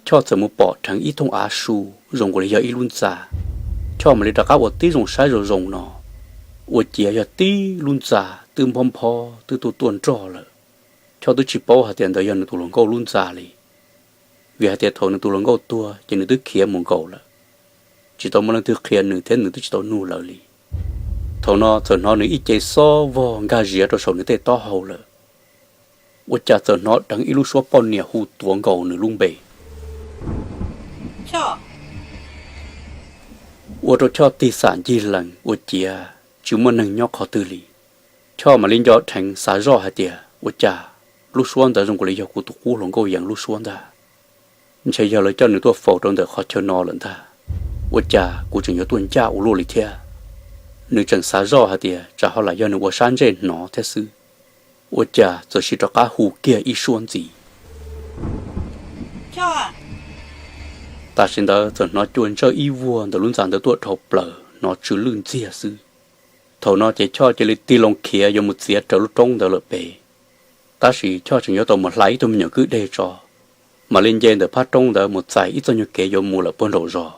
Choj txawm mus pom dheev ib thooj av su zoo nkaus li yog ib lub ntxa. Choj mam li rov qab ua tib zoo saib zoo zoo no, ua ciav yog tib lub ntxa twb nphob nphob twb tuaj tuaj nroj lawm. Choj twb tsis paub hais tias ntawd yog nws tus hluas nkauj lub ntxa li, vim hais tias thaum nws tus hluas nkauj tuag ces nws twb khiav mus nkaus lawm, tsis tau muaj leej twg qhia nws thiab nws twb tsis tau nug lawv li. Thaum no txawm hnov nws ib ce xob vog nkag ziav rau saum nws tej taub hau lawm. Ua cas txawm hnov dheev ib lub suab poj niam hu tuav nkaus nws lub npe. Ua rau Choj tig xam ncig lees ua ciav tsis muaj neeg nyob qhov twg li. Choj mam li nco dheev xav zoj hais tias ua cas lub suab ntawd zoo nkaus li yog kuv tus qub hluas nkauj Yeev lub suab ntag. Ntshe yog lawv coj nws tuaj faus rau ntawm qhov chaw no lawm ntag. Ua cas kuv tseem yuav tuaj ncaj ua luaj li thiab? Nws tseem xav zoj hais tias tsam ho lam yog nws ua sab ntsej hnov thiab xwb. Ua cas txawm sim rov qab hu kiag ib suab ntxiv. Tam sim ntawd txawm hnov cua ntsawj ib vuag ntawm lub ntxa ntawd tuaj dhau plaws hnov tsw lwj ntxiag xwb. Thaum no ces Choj cia li tig loo khiav yuav mus txiav raws lub roob ntawd lawm pem. Tab sis Choj tseem yuav tau mus hla ib tug me nyuam kwj deg tso, mam li nce ntawm phab roob ntawd mus txais ib txoj nyuag kev yuav mus lawm puag nraum zos.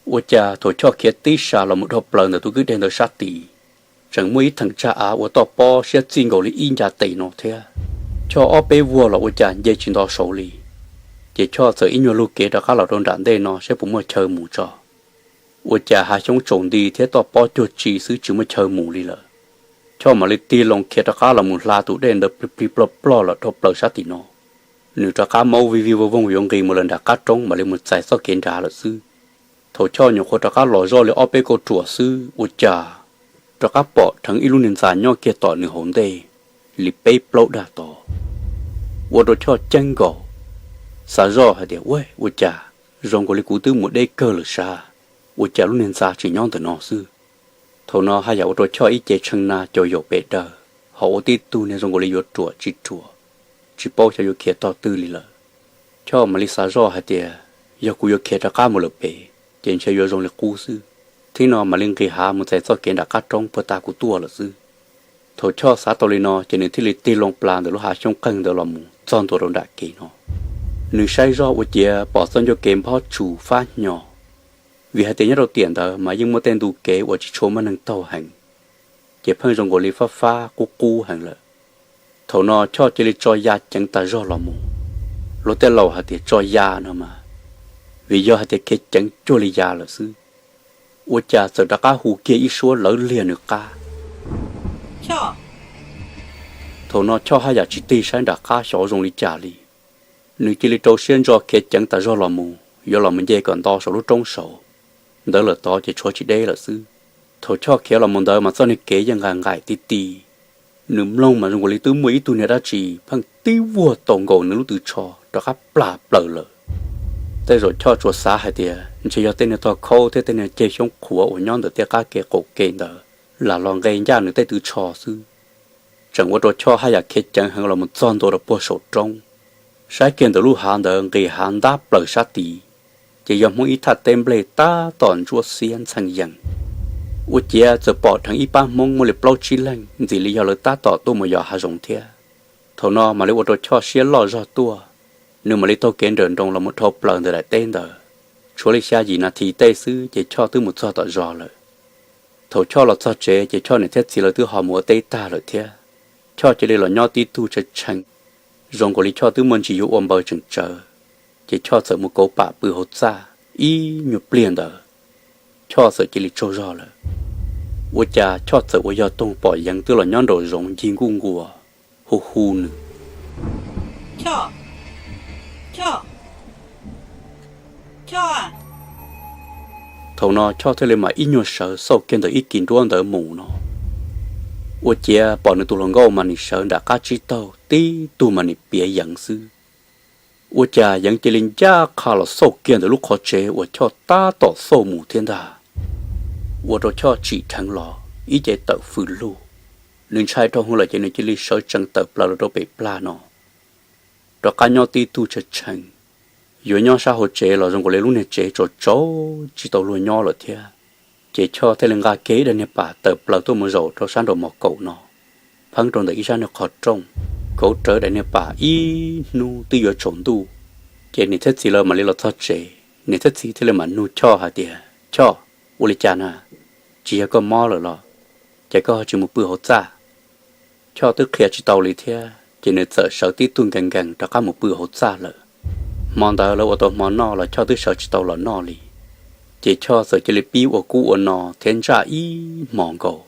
Ua cas thaum Choj khiav tib sas los mus dhau plaws ntawm tus kwj deg ntawd sab tid, tseem muaj ib theem tsag av ua toj pob siab txij nkaus li ib ncav tes no thiab. Choj ob peb vuag los ua cas nce tsis nto saud li. Ces Choj txawm ib nyuag lug kev rov qab los rau nram ntej no saib puas muaj chaw mus tso. Ua cas hav xyoob tsaus nti thiab toj pob cuag tsi xwb tsis muaj chaw mus li lawm. Choj mam li tig loo khiav rov qab los mus hla tus dej ntawd plig plig ploj ploj lawm dhau plaws sab tim no. Nws rov qab maub vij vij voog voog yuav nqis mus lawm nram qab roob mam li mus txais txoj kev nrad lawm xwb. Thaum Choj nyuam qhuav rov qab los zoj li ob peb kauj ruam xwb ua cas rov qab pom dheev ib lub niag ntxa nyob kiag tom nws hauv ntej li peb plaub dag tod. Ua rau Choj ceeb nkaus, xav zoj hais tias, Ua, ua cas zoo nkaus li kuv twb mus deb kawg lawm sav, ua cas lub niag ntxa tseem nyob ntawm no xwb? Thaum no haj yam ua rau Choj ib ce tshee na caum yaum pes daws, ho ua tib tug niag zoo nkaus li yuav ruam tsis ruam, tsis paub xyov yuav khiav tog twg li lawm. Choj mam li xav zoj hais tias, Yog kuv yuav khiav rov qab mus lawm pem ces ntshe yuav zoo li qub xwb. Thib no mam li nqis hav mus txais txoj kev nram qab roob puag ta kuv tuaj lawm xwb. Thaum Choj xav tau li no ces nws thiaj li tig loo plas ntawm lub hav xyoob qeeg ntawd los mus txog ntua rau nram kev no. Nws saib zoj ua ciav pom txoj ncauj kev nphob tsus fab hnyo, vim hais tias nyob rau tiam ntawd mas yeej muaj tej ntu kev uas tsis tshua muaj neeg taug heev, ces pheej zoo nkaus li fab fab qub qub heev lawm. Thaum no Choj cia li tso ya ceev tas zog los mus. Luag tej laus hais tias tso ya no mas, vim yog hais tias khiav ceev cuag li ya lawm xwb. Ua cas txawm rov qab hu kiag ib suab lawv liag nws qab. Thaum no Choj haj yam tsis tig saib nram qab xyov zoo li cas li. Nws cia li rau siab ntso khiav ceev tas zog los mus yuav los mus nce kom nto saum lub roob saud. Ntawd lawm tod ces tshuav tsis deb lawm xwb. Thaum Choj khiav los mus ntawd mas txoj niag kev yeej nqaim nqaim ti ti. Nws mloog mas zoo nkaus li twb muaj ib tug niag dab tsi pheej tib vuag tau nkaus nws lub tw tsho rov qab plam plaws lawm. Tej zaum Choj tsuas xav hais tias ntshe yog tej niag tog khaub thiab tej niag ceg xyoob qhuav uas nyob ntawm tej qab kev qaum kev ntawd lam los nqe ncaj nws tej tw tsho xwb. Tseem ua rau Choj haj yam khiav ceev heev los mus txog ntua rau puag saum roob. Saib kiag ntawm lub hav ntawd nqis hav ntab plaws sab tid, ces yog Hmoob ib thaj teb nplej tab tom ntsuab xiab ntxhee yees. Ua ciav txawm pom dheev ib pab Hmoob muaj li plaub tsib leeg ntxim li yog lawv tab tom tuaj mus yos hav zoov thiab. Thaum no mam li ua rau Choj siab loj zog tuaj, nws mam li taug kev nrawm nroos los mus dhau plaws ntawm daim teb ntawd. Tshuav li xya yim nas this tej xwb ces Choj twb mus txog tom zos lawm. Thaum Choj los txog tsev ces Choj niam thiab txiv lawv twb ho mus ua teb tag lawm thiab. Choj cia li los nyob tib tug tshee tshee, zoo nkaus li Choj twb muaj ntsis yuav ua npaws tseem tsawv, ces Choj txawm mus kauv pam pw hauv txaj ib nyuag pliag ntawd, Choj txawm cia li tsaug zog lawm. Ua cas Choj txawm ua yog toog pom Yeev twb los nyob nraum zoov ncig nkuj nkuas hu hu nws. Thaum no Choj thiaj li mam ib nyuag sawv xauj kiag ntawm ib kis nruab ntawd mus no, ua ciav pom nws tus hluas nkauj mas nim sawv nram qab tsib taug tib tug mas nim piav Yeev xwb. Ua cas Yeev cia li ncaj qha los xauj kiag ntawm lub qhov tsev uas Choj tab tom xauj mus thiab ntag. Ua rau Choj tsim dheev los ib ce tawm fws lug, nws ntshai dhau hwv lawm ces nws cia li sawv tsees tawm plaws los rau pem plag no, rov qab nyob tib tug tshee tshee. Yuav nyob sab hauv tsev los zoo nkaus li lub niag tsev tsaus tsaus tsis tau luag nyob lawm thiab. Ces Choj thiaj li nqa kiag ib daim niag pam tawm plaws tuaj mus zaum rau sab nraum mos kaum no, pheeb rau ntawm ib sab niag qhov rooj, kauv rawv daim niag pam ib hnub twb yuav tsaus ntuj. Ces niam thiab txiv lawv mam li los txog tsev, niam thiab txiv thiaj li mam nug Choj hais tias, Choj, ua li cas na? Tsis yog koj mob lawm los? Ces koj tsis mus pw hauv txaj? Choj twb qhia tsis tau li thiab ces nws txawm sawv tib tug nkees nkees rov qab mus pw hauv txaj lawm. Hmo ntawd lawv ua tau hmo noj los Choj twb sawv tsis tau los noj li. Ces Choj txawm cia li pib ua kub ua no thiab ntsaj ib hmos nkaus.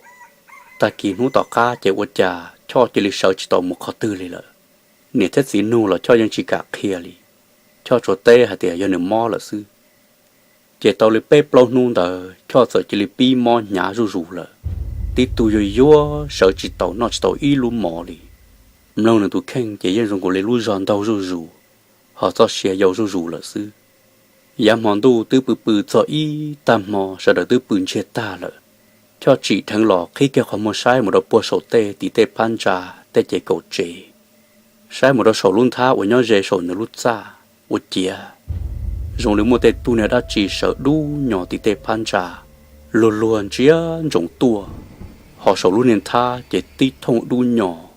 Tag kis hnub tom qab ces ua cas Choj cia li sawv tsis tau mus qhov twg li lawm. Niam thiab txiv nug los Choj yeej tsis kam qhia li. Choj tsuas teb hais tias yog nws mob lawm xwb. Ces tau li peb plaub hnub ntawd Choj txawm cia li pib mob hnyav zuj zus lawm. Tib tug yuag yuag sawv tsis tau noj tsis tau ib lub mov li. Mloog nws tus kheej ces yeej zoo nkaus li lub zog ntaug zuj zus, ho txoj sia yau zuj zus lawm xwb. Yav hmo ntuj twb pw pw txog ib tag hmo sawv daws twb pw ntsiag tag lawm. Choj tsim dheev los qhib kiag qhov muag saib mus rau puag saum tej tim tej phab ntsa tej ces kaum tsev, saib mus rau saum lub nthab uas nyob ze saum nws lub txaj, ua ciav zoo li muaj tej tug niag dab tsi sawv dub nyos tim tej phab ntsa, luag luag ntsia ntsoov tuaj. Ho saum lub niag nthab ces tib thooj dub nyos